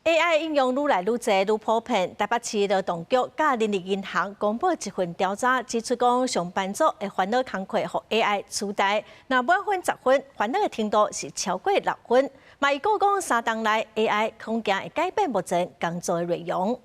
AI 應用愈來愈濟、愈普遍。台北市勞動局佮人力銀行公布一份調查，指出講上班族的煩惱工課予 AI 取代，若滿分10分，煩惱的程度是超過6分。嘛預估講3冬內 AI 恐驚會改變目前工作的內容。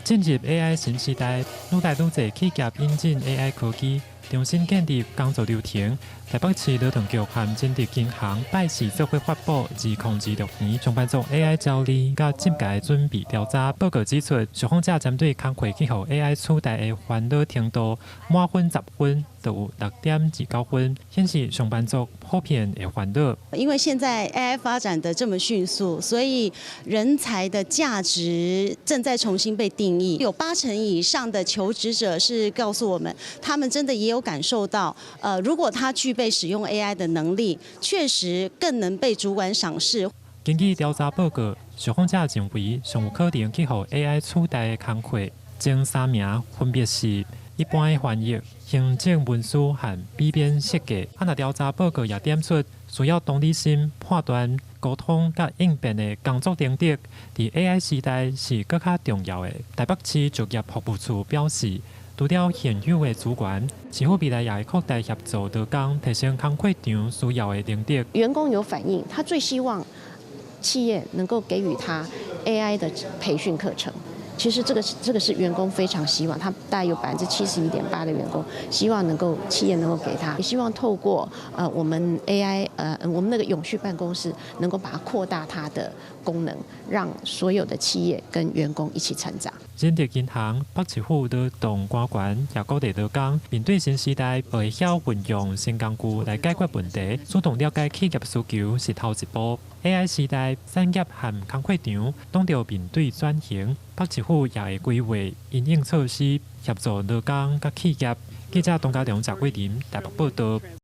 進入 AI 新時代，愈來愈濟企業引進 AI 科技，重新建立工作流程。台北市勞動局和人力銀行拜四做伙發布2026年上班族 AI 焦慮佮進階準備調查報告，指出，受訪者針對工課去予 AI 取代的煩惱程度，滿分10分就有6.29分，顯示上班族普遍會煩惱。因為現在 AI 發展得這麼迅速，所以人才的價值正在重新被定義。有8成以上的求職者是告訴我們，他們真的也有感受到，如果他具備使用 AI 的能力，確實更能被主管賞識。根據調查報告，受訪者認為上有可能去予 AI 取代的工課，前三名分別是一般的翻譯、行政文書和美編設計。啊，若調查報告也點出，需要同理心、判斷、溝通佮應變的工作能力，佇 AI 時代是閣較重要的。台北市就業服務處表示，除了現有的資源，市府未來也會擴大協助勞工提升工課場需要的能力。員工有反映，他最希望企業能夠給予他 AI 的培訓課程。其實這個是員工非常希望，他大概有71.8%的員工希望能夠企業能夠給他，也希望透過我們 AI 我們那個永續辦公室能夠把它擴大它的功能，讓所有的企業跟員工一起成長。人力銀行北市府勞動官員也鼓勵勞工面對新時代，會曉運用新工具來解決問題，主動了解企業需求是頭一步。AI 時代，產業和工課場攏著面對轉型，北市府也會規劃因應措施，協助勞工佮企業。記者董家良、謝桂林台北報道。